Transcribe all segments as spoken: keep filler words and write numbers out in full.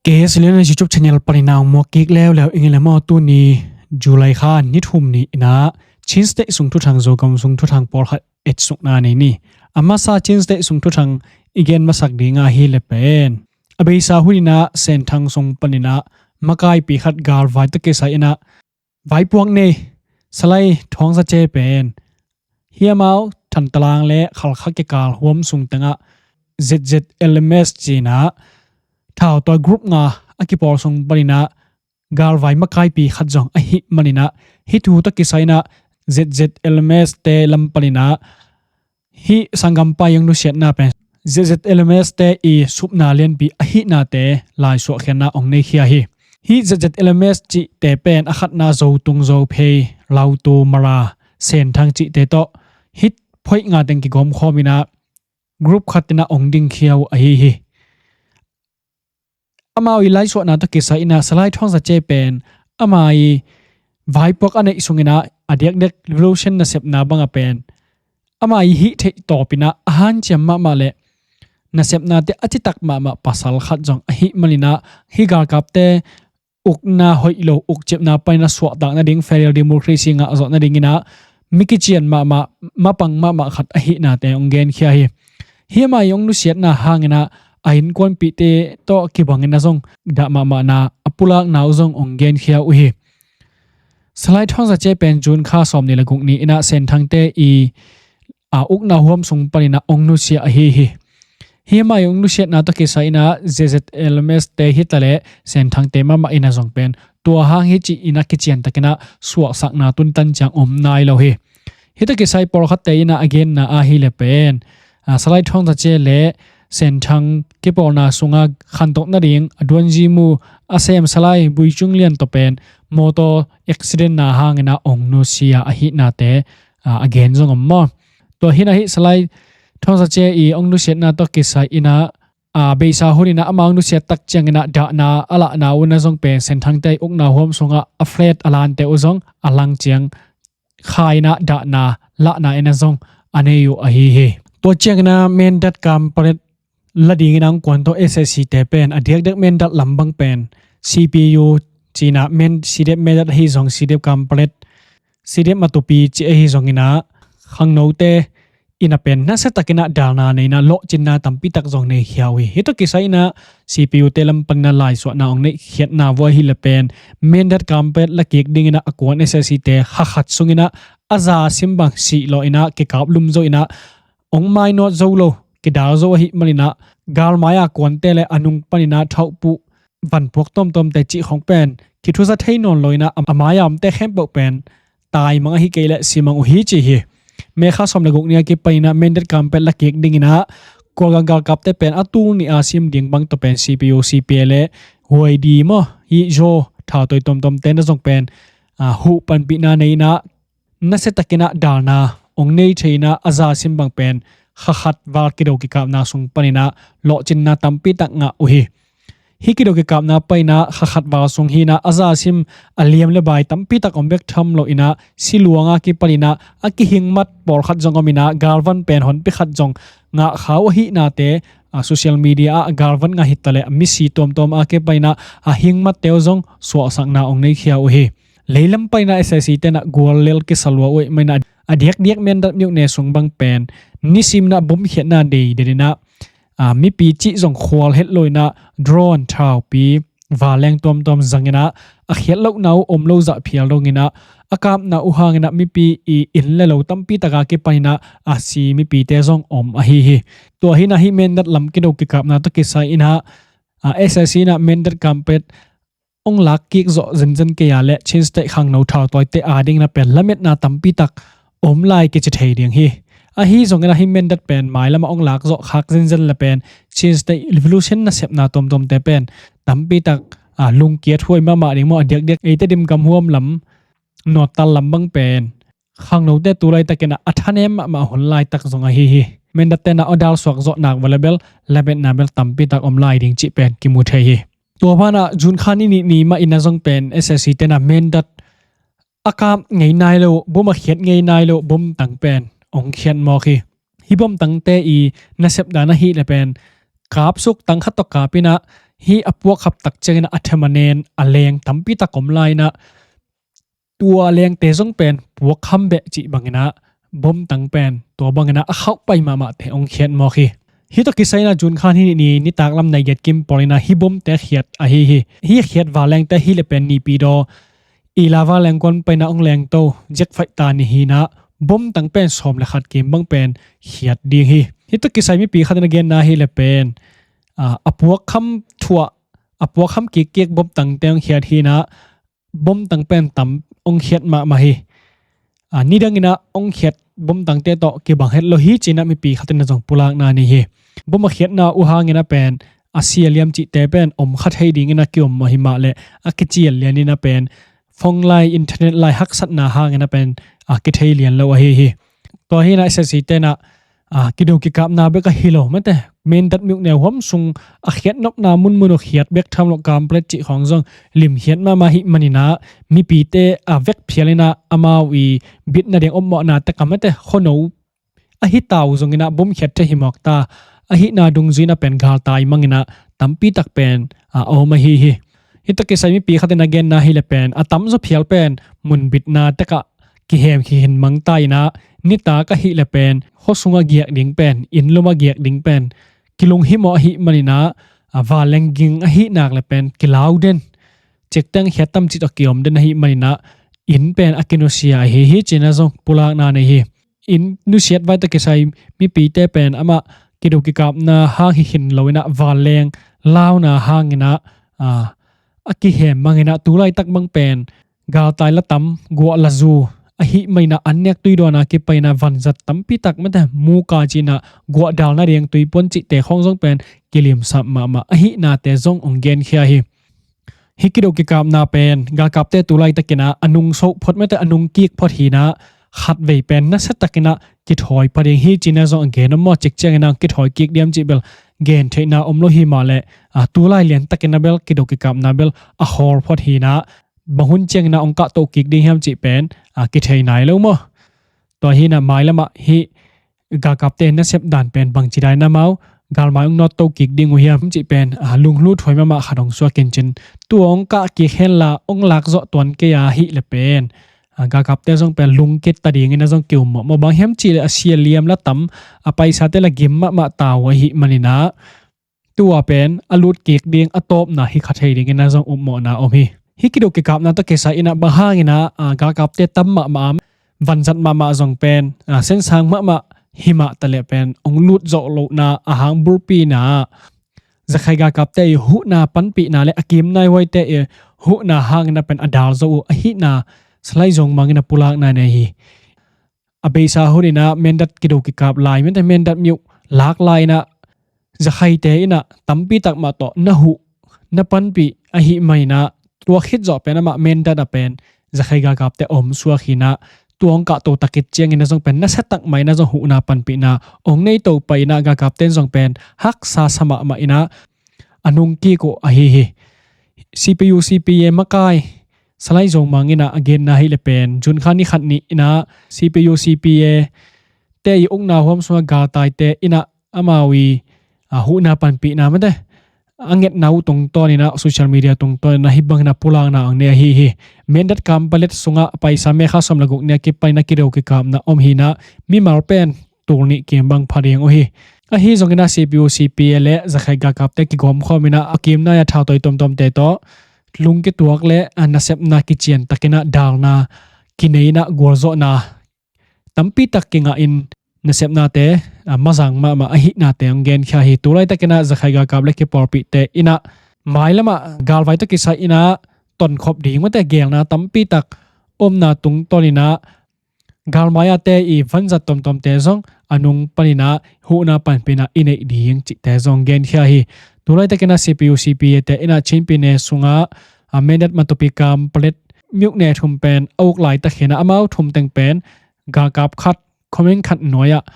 K S L N YouTube channel panin a hong muak kik leuleu ing ei le maw. Tuni July kha ni thum ni-in ah Chin State sung thuthang, Zogam sung thuthang pawlkhat etsukna nei ni. A masa Chin State sung thuthang i gen masak ding ahi le pen, a beisa hunin ah Senthang sung panin ah makaipi khat galvai tawh kisai-in ah vaipuak nei Salai Thawngzace pen hih amau Thantalang le Khalkha kikal huam sung tengah Z Z L M S ci-in ah thautawi group nga a kipawl sung panin ah galvai makaipi khat zong ahih manin ah, hih thu tawh kisai-in ah Z Z L M S te lam panin ah hih sanggampa i hong nusiatna pen Z Z L M S te i supna lianpi ahihnate laisuahkhiatna hong neikhia hi. Hih Z Z L M S cihte pen a khatna Zotung, Zophei, Lautu, Mara, Senthang cihte tawh hih phoih nga teng kigawmkhawm-in ah group khat in ah hong dingkhia uh ahi hi. Amau i laisuahna tawh kisai-in ah Salai Thawngzace pen ama i vaipuak a neih sungin ah a diakdiak revolution nasepna bang a pen ama i hih theih tawpin ah a hanciam mahmah le nasepnate a citak mahmah pasal khat zong ahih manin ah, hih galkapte ukna hoih lo, ukcipna panin ah suahtak nading, federal democracy ngah zawh nadingin ah mi kician mahmah, mapang mahmah khat ahihnate hong genkhia hi. Hih ama i hong nusiatna hangin ah a innkuanpihte tawh kibangin ah zong dah mahmahna a pulakna uh zong hong genkhia uh hi. Salai Thawngzace pen June kha sawmnih le guk ni-in ah Senthangte i a ukna huam sung panin ah hong nusia ahi hi. Hih ama i hong nusiatna tawh kisai-in ah Z Z L M S te hi ta leh Senthangte mahmah in ah zong pen tua hang hi ci-in ah kiciantakin ah suahsakna tuntan ciang om nai lo hi. Hih tawh kisai pawlkhatte in ah a genna ahi le pen, a, Salai Thawngzace le Senthang kipawlna sungah khantoh nading a duanzi mu a sem Salai Buicung Lian tawh pen motor accident na hangin ah hong nusia ahihnate, a, a gen zong om maw. Tua hi-in ah hih Salai Thawngzace i hong nusiatna tawh kisai-in ah, a, beisa hunin ah amau nusiat tak ciangin ah dahna a lahna uh na zong pen Senthangte i ukna huam sungah a flat a lante uh zong a lang ciang kha-in ah dahna lahna in ah zong a nei uh ahi hi. Tua ciangin ah Mindat Kampret la dingin ah hong kuan tawh S A C te pen a diakdiak Mindat lam bang pen C P U ci-in ah Min-, C D F Mindat ahi zong, C D F Kampret, C D F Matupi ci ahi zongin ah khangnote in ah pen nasiatakin ah dalna nei-in ah lawhcinna tampi tak zong neikhia uh hi. Hih tawh kisai-in ah C P U te lam panin ah laisuahna hong neihkhiatna uh ahi le pen Mindat Kampret la kik dingin ah a kuan S A C te kha khat sungin ah a za sim bang sihlawh in ah kikap lum zo in ah hong mainawt zo lo, kidal zo ahih manin ah galmai-a kuante le a nung panin ah thauhpuh vanpuak tuamtuamte cih khong pen kithuza thei nawn lo-in ah a mai-a omte khempeuh pen taimang ahi kei leh simang uh hi ci hi. May kha sawm le guk ni a kipan-in ah Mindat Kampret la kik dingin ah Kualgang galkapte pen a tul nih a sim ding bang tawh pen C P U, C P L A, H Y D maw, hih Zo thautawi tuamtuamte na zong pen, a, huh panpihna nei-in ah nasiatakin ah dalna hong nei thei-in ah a za sim bang pen kha khat val kido kikapna sung panin ah lawhcinna tampi tak ngah uh hi. Hih kido kikapna panin ah kha khat val sung hi-in ah a za sim a liam le bai tampi tak om bek tham loin ah siluang a kipanin ah a kihingmat pawlkhat zong om in ah galvan pen honpi khat zong ngah kha uh ahihnate, a, social media ah galvan ngah hi ta leh a misi tuamtuam a kipanin ah a hingmatte uh zong suahsakna hong neikhia uh hi. Leilam panin ah S A C te in ah guallel kisa lua uh ahih manin ah a diakdiak Mindat myone sung bang pen nisim in ah bomkhiatna deidenin ah, a, mipi cih zong khual het loin ah drone, thaupi, vanleng tuamtuam zangin ah a khiat lohna uh om lo zah phial dongin ah a kapna uh hangin ah mipi i inn le lo tampi tak a kipanin ah a si mipite zong om ahi hi. Tua hi-in ah hih Mindat lam kido kikapna tawh kisai-in ah, a, S A C in ah Mindat Kampret hong lak kik zawh zenzen kei a leh Chin State khangno thautawite a dingin ah pen lametna tampi tak om lai kici thei ding hi. Ahi zongin ah hih Mindat pen mailam ah hong lak zawh khak zenzen le pen Chin State revolution nasepna tuamtuamte pen tampi tak, a, lungkiat huai mahmah ding maw, a diakdiak eite Dim gam huam lam, Nawttal lam bang pen khangnote tu laitakin ah a thanem mahmah hun laitak zong ahi hi. Mindat te in ah a dalsuak zawh nak uh leh bel lametna bel tampi tak om lai ding cih pen kimu thei hi. Tua banah June kha ni nih ni mah in ah zong pen S A C te in ah Mindat a kap ngei nai lo, bom a khiat ngei nai lo bomtang pen hong khiat mawk hi. Hih bomtangte i nasep dan ahih leh pen kapsuk tang khat tawh kap in ah Hih a puak khap tak ciangin ah a them a nen a leng tampi tak om lai-in ah, tua lengte zong pen puak kham beh cih bangin ah bom tang pen tua bangin ah a khauh pai mahmahte hong khiat mawk hi. Hih tawh kisai-in ah June kha ni, ni, nitak lam nai giat kim pawl-in ah hih bomte khiat ahi hi. Hih khiat vanlengte ahih leh pen Naypyidaw i lava lengkuan paina hong lengto jet fighter nih hi-in ah bom tang pen sawm le khat kim bang pen khiat ding hi. Hih tawh kisai mipi khat in a genna ahih leh pen, a, a puak kham thuah, a puak kham kikkik bom tangte hong khiat hi-in ah bom tang pen tam hong khiat mahmah hi. A, nidangin ah hong khiat bom tangte tawh kibang het lo hi ci-in ah mipi khat in ah zong pulakna nei hi. Bom a khiatna uh hangin ah pen a sia liam cihte pen om kha thei dingin ah ki-om mawk hi mah leh a kicial lianin ah pen phone line, internet line haksatna hangin ah pen a kithei lian lo ahi hi. Tua hi-in ah SAC-te in ah, a, kido kikapna bek ahi lo mate, Mindat myone huam sung a khiat nopna munmun uh khiat bek tham lo, complete cih khawng zong limkhiat mahmah ahih manin ah mipite a vekphial-in ah amau i bitna ding om mawhna tek a mate, khuano ahi ta uh zongin ah bom khiat thei hi mawk ta. Ahihna dungzui-in ah pen galtai mangin ah tampi tak pen, a, a om ahi hi. Hih tawh kisai mipi khat in a genna ahih leh pen a tamzaw phial pen munbitna tek ah kihem khin mang ta-in ah, nitak ahih leh pen khua sung a giak ding pen, inn lum a giak ding pen kilunghimawh ahih manin ah, a, vanleng ging ahih nak leh pen kilau den, cikteng khiat tam cih tawh ki-om den ahih manin ah inn pen a kinusia ahi hi ci-in ah zong pulakna nei hi. Inn nusiat vai tawh kisai mipite pen amah kido kikapna hang hi khin lo-in ah vanleng launa hangin ah, a, a kihem mangin ah tu laitak bang pen galtai la tam, guah la zu ahih manin ah an nek tui dawn a kipan-in ah vanzat tampi tak mate, muka ci-in ah guah dal nading tuipuan cihte khawng zong pen kilimsak mahmah ahihnate zong hong genkhia hi. Hih kido kikapna pen galkapte tu laitakin ah a nung so phot mate, a nung kik phot hi-in ah khatvei pen nasia takin ah kithawi pah ding hi ci-in ah zong a gen om maw. Cik ciangin ah kithawi kik diam cih bel gen theihna om lo hi mah leh, a, tu lai lian takin ah bel kido kikapna bel a khawl phot hi-in ah bang hun ciangin ah hong kahto kik ding hiam cih pen, a, kithei nai lo maw. Tua hi-in ah mailam ah hih galkapte nasep dan pen bangci dan-in amau galmai hong nawtto kik ding uh hiam cih pen, a, lunglut huai mahmah khat hong suak in cin. Tua hong kah kik henla hong lak zawh tuan kei a ahih leh pen, a, galkapte zong pen lungkia ta dingin ah zong ki-um mawhmawh. Bang hiam cih leh a sia liam la tam, a paisate la gim mahmah ta uh ahih manin ah tua pen a lut kik ding a tawpna hi kha thei dingin ah zong upmawhna om hi. Hih kido kikapna tawh kisai-in ah bang hangin ah, a, galkapte tam mahmah a, vanzat mahmah zong pen, a, sinsang mahmah hi mah ta leh pen hong lut zawh lohna a hang bulpina ah Rakhine galkapte i huhna panpihna leh a kim nai huaite i huhna hangin ah pen a dal zo uh ahihna Salai Zong Mang in ah pulakna nei hi. A beisa hun-in ah Mindat kido kikap lai, Mindat, Mindat myo lak lai-in ah Rakhinete in ah tampi tak mah tawh na huh, na panpih ahih manin ah tua khit zawh pen amah Mindat ah pen Rakhine galkapte om suak hi-in ah, tua hong kahto takit ciangin ah zong pen nasia tak mah in ah zong huhna panpihna hong nei to pah in ah galkapte in zong pen haksa sa mahmah in ah a nung kik uh ahi hi. C P U C P A makai Salai Zong Mang in ah a genna ahih leh pen June kha ni khat ni-in ah C P U C P A te i ukna huam sungah galtaite in ah amau i, a, huhna panpihna mate a ngetna uh tungtawnin ah social media tungtawnin ah hih bangin ah pulakna hong nei ahi hi. Mindat camp palet sungah a paisa mekha sawm le guk ni a kipan-in ah kido kikapna om hi-in ah mimal pen tul nih kim bang pha ding uh hi. Ahi zongin ah C P U C P A leh Rakhine galkapte kigawmkhawm in ah a kim nai-a thautawi tuamtuamte tawh lungkituak leh, a, nasepna kician takin ah dalna kinei-in ah gualzawhna tampi tak kingah in nasepnate, a, mazang mahmah ahihnate hong genkhia hi. Tu laitakin ah Rakhine galkap leh kipawlpihte in ah mailam ah galvai tawh kisai-in ah tonkhop ding mate geelna tampi tak omna tungtawnin ah galmai-ate i vanzat tuamtuamte zong a nung panin ah huhna panpihna i neih ding cihte zong genkhia hi. Tu laitakin ah C P U C P A te in ah Chin Pyine sungah, a, Mindat Matupi camp palet myo ne thum pen a uk laitak hi-in ah amau thum teng pen galkap khat, command khat nuai-ah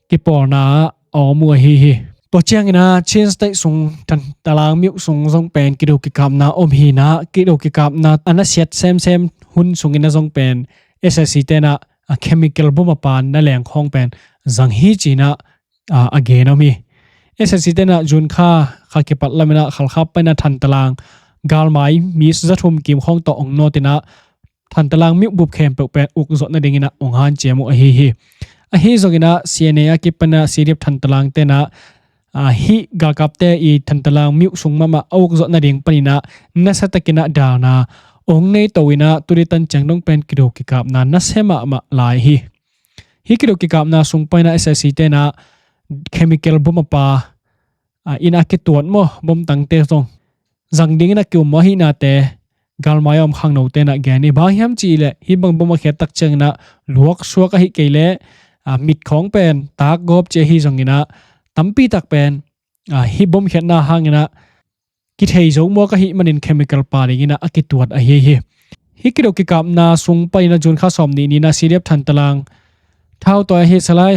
kipawlna ah a om uh ahi hi. Tua ciangin ah Chin State sung Tan-, Talang myo sung zong pen kido kikapna om hi-in ah kido kikapna a nasiat semsem hun sungin ah zong pen S S C te in ah a chemical bom a pan na leng khawng pen zang hi ci-in ah, a, a gen om hi. S S C te in ah June kha kha kipat lamin ah Khalkha panin ah Thantalang galmai mi za thum kim khawng tawh hong nawt in ah Thantalang myuh bup khempeuh pen uk zawh nadingin ah hong hanciam uh ahi hi. Ahi zongin ah C N A a kipan ah C D F Thantalang ten ah, ah, hih galkapte i Thantalang myuh sung mahmah a uk zawh nading panin ah nasiatakin ah dalna hong nei to in ah tuni tan ciang dong pen kido kikapna nasia mahmah lai hi. Hih kido kikapna sung panin ah S A C ten ah chemical bom a pa, ah, in ah kituat maw, bom tangte zong zang dingin ah ki-um maw, ahihnate galmai a om khangnote in ah gen hi. Bang hiam cih leh hih bang bom a khiat tak ciangin ah luaksuak ahi kei leh, ah, mit khawng pen tak gawp ci ahi zongin ah tampi tak pen, ah, hih bom khiatna hangin ah kithei zo muak ahih manin chemical pa dingin ah a kituat ahi hi. Hih kido kikapna sung panin ah June kha sawm nih ni in ah C D F Thantalang thau tawi ahi Salai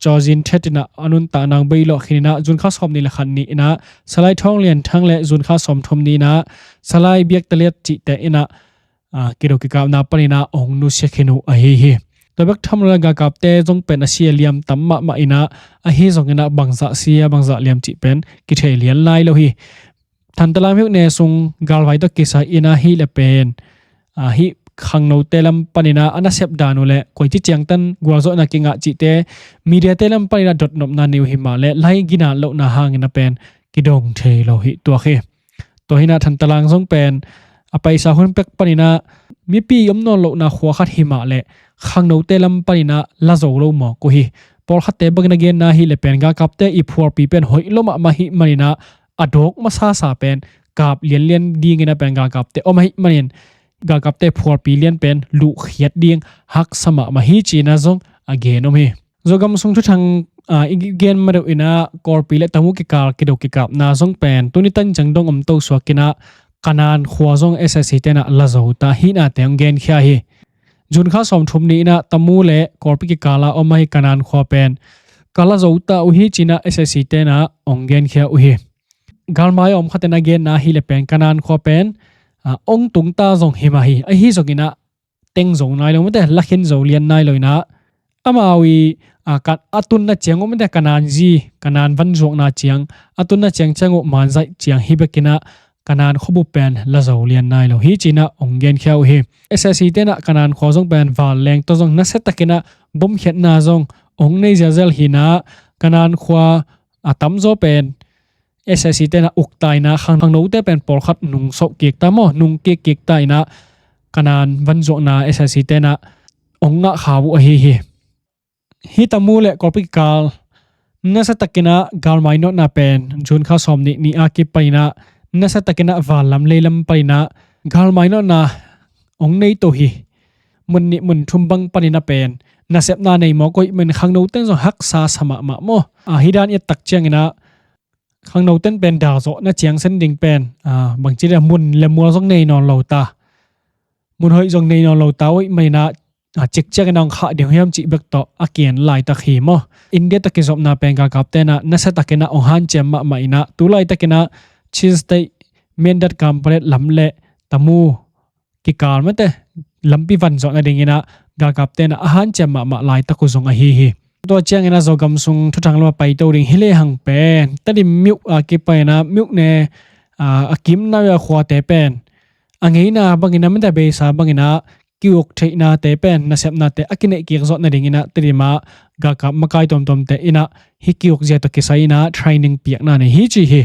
Cawzin Thet in ah a nuntakna hong bei lawh khin in ah June kha sawm nih le khat ni in ah Salai Thawng Lian Thang le June kha sawm thum ni in ah Salai Biak Taliat cihte in ah, ah, kido kikapna panin ah hong nusia khin uh ahi hi. Tua bek tham lo in ah galkapte zong pen a si a liam tam mahmah in ah, ahi zongin ah bangzah si a bangzah liam cih pen kithei lian lai lo hi. Thantalang myone sung galvai tawh kisai in ah hih leh pen, ah, hih khangnote lam panin ah a nasep dan uh leh koici ciangtan gualzawhna kingah cihte mediate lam panin ah dotnopna nei uh hi mah leh lai ginat lohna hangin ah pen kidong thei lo hi tuak hi. Tua hi in ah Thantalang zong pen a paisa hun pek panin ah mipi om nawn lohna khua khat hi mah leh khangnote lam panin ah la zo lo mawk uh hi. Pawlkhatte bangin a genna hih leh pen galkapte i phualpi pen hoih lo mahmah ahih manin ah a dawk masasa pen kap lianlian dingin ah pen galkapte om ahih manin galkapte phualpi lian pen luhkhiat ding haksa mahmah hi ci-in ah zong a gen om hi. Zogam sung thuthang, ah, i gen ma deuh in ah Kawlpi le Tamu kikal kido kikapna zong pen tuni tan ciang dong om to suak in ah Kanan khua zong S A C ten ah la zo ta hi in ah teng genkhia hi. June kha sawm thum ni in ah Tamu le Kawlpi kikal a om ahi Kanan khua pen ka la zo ta uh hi ci-in ah S A C ten ah hong genkhia uh hi. Galmai a om khat in a genna hih leh pen Kanan khua pen, ah, hong tung ta zong hi mah hi. Ahi zongin ah teng zo nai lo mate, la khin zo lian nai lo in ah amau i, ah, ka, a tunna ciang uh mate, Kanan zi, Kanan van zuakna ciang a tunna ciang ciang uh manzaih ciang hi bekin ah Kanan khuabup pen la zo lian nai lo hi ci-in ah hong genkhia uh hi. S A C ten ah Kanan khua zong pen vanleng tawh zong nasiatakin ah bomkhiatna zong hong nei zelzel hi in ah Kanan khua a tamzaw pen S A C ten ah uk ta in ah khang, khangnote pen pawlkhat nung sawh kik ta maw, nung kik kik ta in ah Kanan van zuakna S A C ten ah hong ngah kha uh ahi hi. Hih Tamu le Kawlpi kikal nasiatakin ah galmai nawtna pen June kha sawm nih ni a kipan in ah nasiatakin ah vanlam leilam panin ah galmai nawtna hong nei to hi. Mun nih mun thum bang panin ah pen nasepna nei mawk uh ahih manin khangnote in zong haksa sa mahmah maw. Ah, hih dan i et tak ciangin ah khangnote in pen dal zawhna ciang sen ding pen, ah, bangci leh mun le mual zong nei nawn lo ta. Mun hoih zong nei nawn lo ta uh ahih manin ah, ah, cikciang in ah hong khah ding hiam cih bek tawh a kigen laitak hi maw. India tawh kizopna pen galkapte in ah nasiatakin ah hong hanciam mahmah in ah tu laitakin ah Chin State Mindat Kanpetlet lam le Tamu kikal mate lampi van zawh nadingin ah galkapte in ah a hanciam mahmah laitak uh zong ahi hi. Tua ciangin ah Zogam sung thuthang lam a paito ding hi lehang pen Tedim myone a kipan in ah myone, ah, a kimna uh a khuate pen a ngeina bangin ah mate beisa bangin ah ki-uk theihnate pen nasepnate a kineih kik zawh nadingin ah Tedim ah galkap makai tuamtuamte in ah hih ki-uk zia tawh kisai in ah training piakna nei hi ci hi.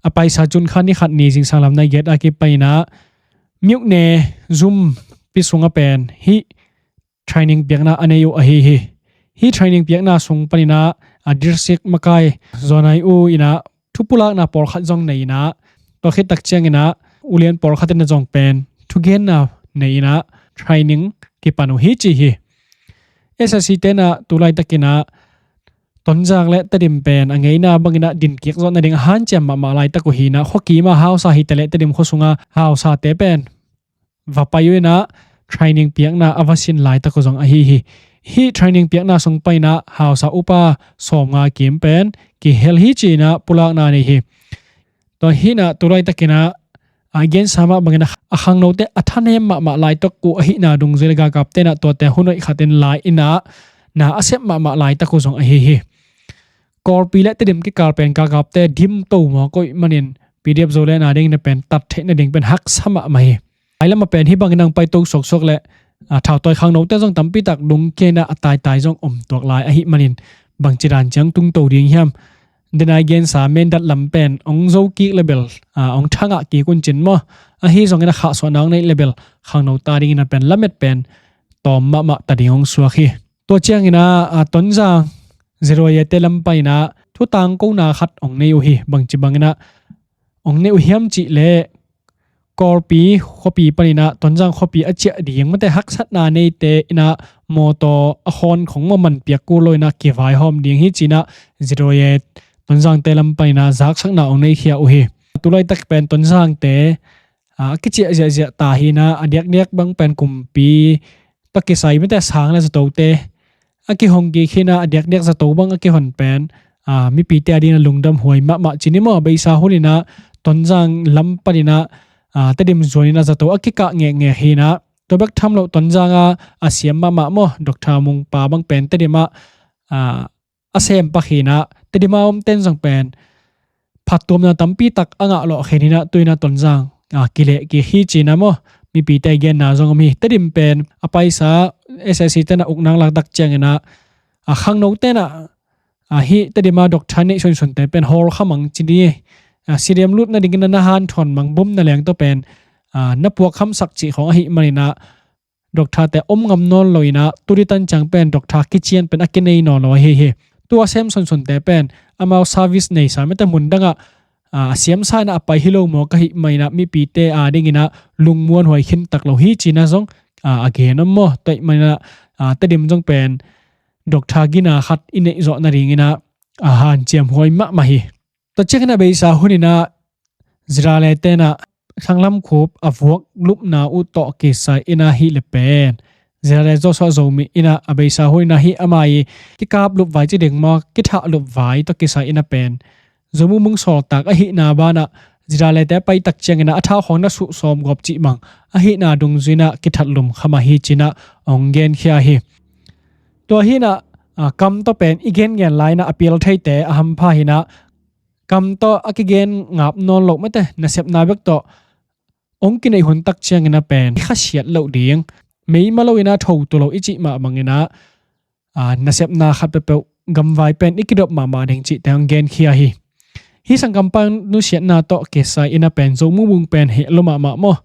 A paisa June kha ni khat ni zingsang lam nai giat a kipan in ah myone zumpi sungah pen hih training piakna a nei uh ahi hi. Hih training piakna sung panin ah, a district makai zawnai uh in ah thupulakna pawlkhat zong nei in ah tua khit tak ciangin ah ulian pawlkhat in ah zong pen thugenna nei in ah training kipan uh hi ci hi. S A C ten ah tu laitakin ah Tonzang le Tedim pen a ngeina bangin ah din kik zawh nading a hanciam mahmah laitak uh hi in ah khua kim a hausa hi ta leh Tedim khua sungah hausate pen va pai uh in ah training piakna a va sin laitak uh zong ahi hi. Hih training piakna sung panin ah hausa upa sawmnga kim pen kihel hi ci-in ah pulakna nei hi. Tua hi in ah tu laitakin ah a gensa mah bangin ah a khangnote a thanem mahmah laitak uh ahihna dungzui leh galkapte in ah tuate hun hoih khat in lai in ah na a sep mahmah laitak uh zong ahi hi. Kawlpi le Tedim kikal pen galkapte dim to mawk uh ahih manin P D F Zoland a dingin a pen tat theih nading pen haksa mahmah hi. Ai lamah pen hih bangin ang paito suaksuak le, a, thautawi khangnote zong tampi tak lungkia in a taitai zong om tuak lai ahih manin bangci dan ciang tungto ding hiam? Denai gensa Mindat lam pen ong zo kik le bel, a, ong thangah kik un cin maw? Ahi zongin a khahsuahna ong neih le bel khangnote a dingin a pen lamet pen tawm mahmah ta ding ong suak hi. Tua ciangin a, a, Tonzang Zeroyate lam panin a thutangkona khat ong nei uh hi. Bangci bangin a ong nei uh hiam cih leh Kawlpi khuapi panin a Tonzang khuapi a ciah ding mate haksatna neite in a mawtaw a hawn khong maw man piak kul lo in a kivaihawm ding hi ci-in a Zeroyate Tonzangte lam panin a zaksakna ong neikhia uh hi. Tulaitak pen Tonzangte, a, a kiciah ziahziah ta hi in a, a diakdiak bang pen kumpi tawh kisai mate sang le zatote a kihong kik hi in a, a diakdiak zato bang a kihon pen, a, mipite a dingin a lungdam huai mahmah ci ni maw? Beisa hun in a Tonzang lam panin a, a, Tedim zuan in a zato a kikah ngekngek hi in a, tua bek tham lo Tonzang a, a siam mahmah maw, Doctor Mungpa bang pen Tedim ah, a, a sem pak hi in a, Tedim a omten zong pen phattuamna tampi tak a ngah lawh khin hi in a, tu in a Tonzang, a, kileh kik hi ci-in a maw, mipite genna zong om hi. Tedim pen a paisa S S C ten a uk nang laktak ciangin a, a, khangnote in a, a, hih Tedim a doctor neih sunsunte pen hawlkham ang ci ni. A, stadium lut nadingin a na hanthawn mang bum na leng tawh pen, a, na puakkhamsak cih khong ahih manin a, doctorte om ngam nawn lo in a, tu ding tan ciang pen doctor kician pen a kinei nawn lo ahi hi. Tua sem sunsunte pen amau service neisa mate mun dangah, a, siamsa in a a pai hi lo maw ka hih manin a mipite a dingin a lungmuanhuai khin tak lo hi ci-in a zong, a, a gen om maw? Tua ahih manin a, a, Tedim zong pen doctor gina khat i neih zawh nadingin a, a, hanciam huai mahmah hi. Tua ciangin a beisa hun in a Zirale ten a Thanglamkhup a vuak lupna uh tawh kisai in a hih le pen Zirale Joshua Zomi in a, a beisa hun in a hih ama i kikap lupvai ci ding maw, kithah lupvai tawh kisai in a pen Zomumung sawltak ahihna banah Ziralete a pai tak ciangin a a thau khong na suh sawm gawp cih bang ahihna dungzui in a kithat lum kha mah hi ci-in a ong genkhia hi. Tua hi in a, a, kam tawh pen i gengen lai in a a pial theite a hampha hi in a, kam tawh a kigen ngap nawn loh mate nasepna bek tawh ong kineih hun tak ciangin a pen i khasiat loh ding, meima lo in a thotu lo i cih mah bangin a, a, nasepna khat peuhpeuh gamvai pen i kidop mahmah ding cihte ong genkhia hi. Hih sanggampa nusiatna tawh kisai in a pen Zomumung pen heh lua mahmah maw?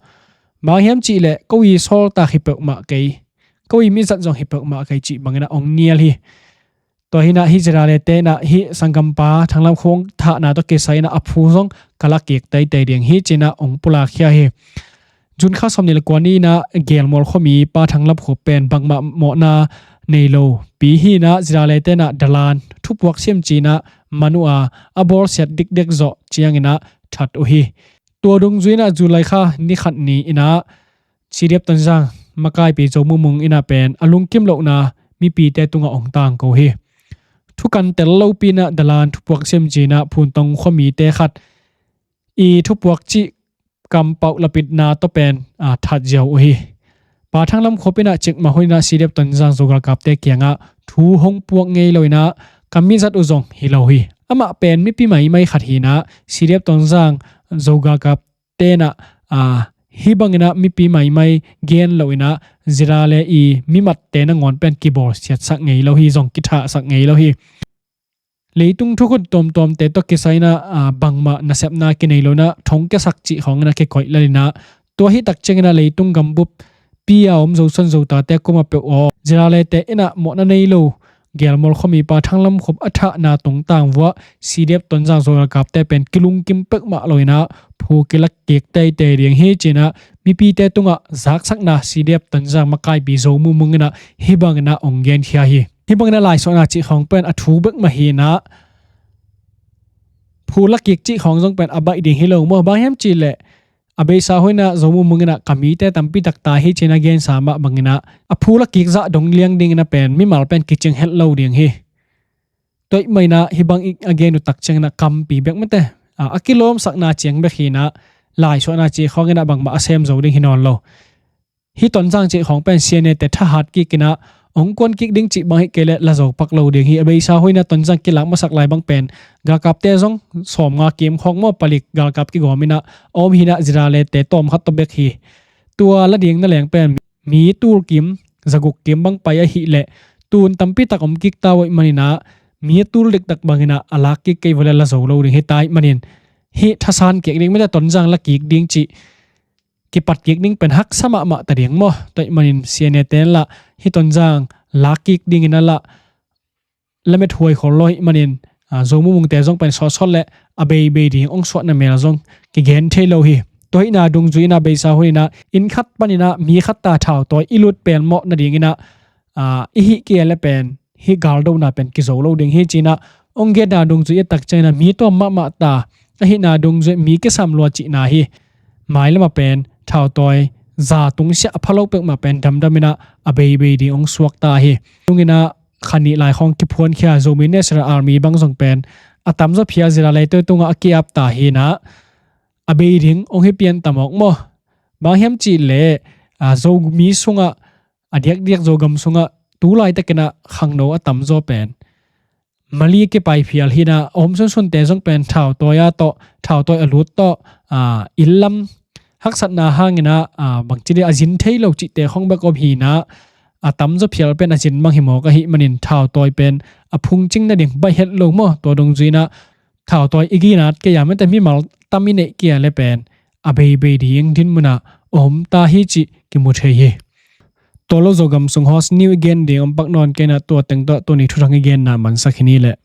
Bang hiam cih leh ko i sawltak hi peuhmah kei, ko i mizat zong hi peuhmah kei cih bangin a ong nial hi. Tua hi in a hih Ziralete in a hih sanggampa Thanglamkhup thahna tawh kisai in a a phu zong ka la kik teitei ding hi ci-in a ong pulakkhia hi. June kha sawmnih le kua ni in a Gelmual khuami pa Thanglamkhup pen bangmah mawhna nei lo pi hi in a Ziralete in a dalan thupuak siam ci-in a man uh a, a bawlsiat dikdek zawh ciangin a that uh hi. Tua dungzui in a July kha ni khat ni in a C D F Tonzang makaipi Zomumung in a pen a lungkim lohna mipite tungah ong tangko hi. Thukan tel lopi in a dalan thupuak siam ci-in a Phuntong khuamite khat i thupuak cih kampau lapitna tawh pen, a, that ziau uh hi. Pa Thanglamkhup in a cikmah hun in a C D F Tonzang Zogalkapte kiangah thu hong puak ngei lo in a ka mizat uh zong hi lo hi. Amah pen mipi maimai khat hi in a C D F Tonzang Zogalkap ten a, a, hih bangin a mipi maimai gen lo in a Zirale i mimatte nangawn pen kibawlsiatsak ngei lo hi, zong kithahsak ngei lo hi. Leitung thukhun tuamtuamte tawh kisai in a, a, bangmah nasepna kinei lo in a thongkiasak cih khawng in a kikoih lel in a, tua hi tak ciangin a leitung gambup pi a om Zosuan Zotate kumah peuh aw, Ziralete in a mawhna nei lo Gelmual khuamipa Thanglamkhup a thahna tungtang vuah C D F Tonzang Zogalkapte pen kilungkim peuhmah lo in a phu kila kik teitei ding hi ci-in a mipite tungah zaksakna C D F Tonzang makaipi Zomumung in a hih bangin a ong genkhia hi. Hih bangin a laisuahna cih khawng pen a thu bek mah hi in a, phu la kik cih khawng zong pen a baih ding hi lo maw? Bang hiam cih leh a beisa hun in a Zomumung in a ka mite tampi tak tai hi ci-in a gensa mah bangin a, a phu la kik zah dong liang dingin a pen mimal pen kicing het lo ding hi. Tua ahih manin a hih bang i a gen uh tak ciangin a kampi bek mate, a, a kilawmsakna ciang bek hi in a, laisuahna cih khawng in a bangmah a sem zo ding hi nawn lo. Hih Tonzang cih khawng pen C N A te thahat kik in a hong kuan kik ding cih bang hi kei leh la zo pak lo ding hi. A beisa hun inah Tonzang kilak masak lai bang pen galkapte zong sawmnga kim khawng maw, palik galkap kigawm inah a om hi inah Ziralete tawm khat tawh bek hi. Tua la ding na leng pen mi tul kim, zaguk kim bang pai ahih leh tun tampi tak om kik ta uh ahih man inah mi a tul diktak bang inah a lak kik kei vua leh la zo lo ding hi ta ahih manin hih thasan kik ding, mite Tonzang la kik ding cih kipat kik ding pen haksa mahmah ta ding maw. Tua ahih manin C N A te in lah hih Tonzang lak kik ding inah lah lamet huai khol lo ahih manin, a, Zo mumungte zong pen sawtsawt leh a beibei ding hong suahna mel zong kigen thei lo hi. Tua ahihna dungzui inah beisa hun inah inn khat pan inah mi khat ta thautawi i lut pelmawh nading inah, a, i hih kei leh pen hih galdona pen kizo lo ding hi ci inah hong genna dungzui a tak ciang inah mi tuam mahmah ta ahihna dungzui mi kisam lua cihna hi. Mailam ah pen thautawi za tungsiah a pha lo peuhmah pen damdam inah a beibei ding hong suak ta hi. Tung inah kha nih lai khawng kiphuankhia Zomi National Army bang zong pen a tamzaw phial Ziralete tungah a ki-ap ta hi inah a bei ding hong hi pian ta mawk maw. Bang hiam cih leh, a, Zomi sungah, a diakdiak Zogam sungah tu laitak inah khangno a tamzaw pen Mali kipai phial hi inah a om sunsunte zong pen thautawi a tawh, thautawi a lut tawh, a, inn lam haksatna hang inah, a, bangci dih a zin thei lo cihte khawng bek om hi inah a tamzaw phial pen a zin mang hi mawk ahih manin thautawi pen a phungcing nading baih het lo maw. Tua dungzui inah thautawi i ginat kei a, mite mimal tam i neih kei leh pen a beibei ding dinmun ah om ta hi cih kimu thei hi. Tua lo Zogam sung hot news i gen ding om pak nawn kei inah tua teng tawh tuni thuthang i genna mansak hi ni leh.